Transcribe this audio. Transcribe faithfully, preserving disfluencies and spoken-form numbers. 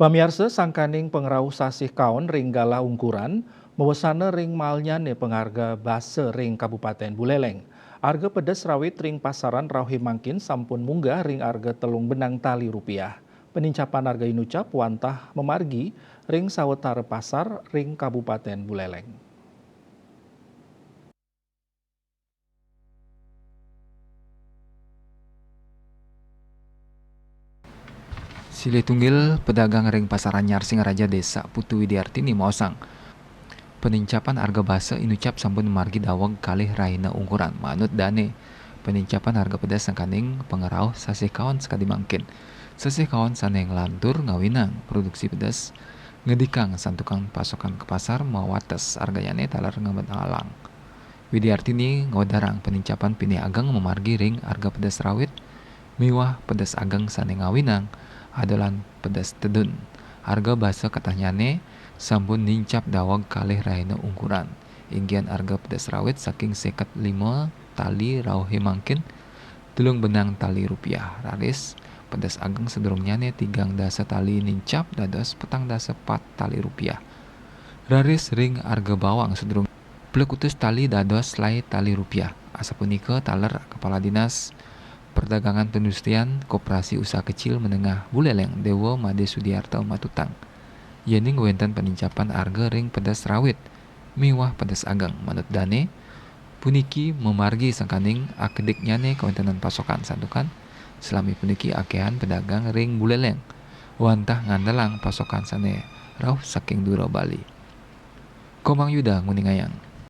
Pamiarsa, sangkaning pangrauh sasih kaon ring galah ungkuran, mawesana ring maalnyane pangarga basa ring Kabupaten Buleleng. Arga pedes rawit ring pasaran rauhe mangkin sampun munggah ring arga telung benang tali rupiah. Panincapan arga inucap wantah mamargi ring sawatara pasar ring Kabupaten Buleleng. Silih tunggil pedagang ring Pasar Anyar Singaraja, Desa Putu Widiartini maosang, panincapan arga basa inucap sampun mamargi daweg kalih rahina ungkuran. Manut dane, panincapan arga pedes sangkaning pangrauh sasih kaon sakadi mangkin. Sasih kaon sane nglantur ngawinang produksi pedes ngedikang santukan pasokan ka pasar mawates arganyane taler ngambedalang. Widiartini ngwedarang panincapan pinih ageng mamargi ring arga pedes rawit miwah pedes ageng sane ngawinang adolan pedes tedun. Arga basa katahnyane sampun nincap daweg kalih rahina ungkuran. Inggian arga pedes rawit saking seket lima tali rauhe mangkin telung benang tali rupiah. Raris pedes ageng sadurungnyane tigang dasa tali nincap dados petang dasa pat tali rupiah. Raris ring arga bawang sadurung plekutus tali dados selae tali rupiah. Asapunika taler Kepala Dinas Perdagangan Perindustrian Koperasi Usaha Kecil Menengah Buleleng, Dewa Made Sudiarta, matutang, yening wenten panincapan arga ring pedes rawit miwah pedes ageng. Manut dane, puniki mamargi sangkaning akediknyane kawentenan pasokan santukan salami puniki akehan pedagang ring Buleleng wantah ngandelang pasokan sane rauh saking dura Bali. Komang Yuda nguningayang.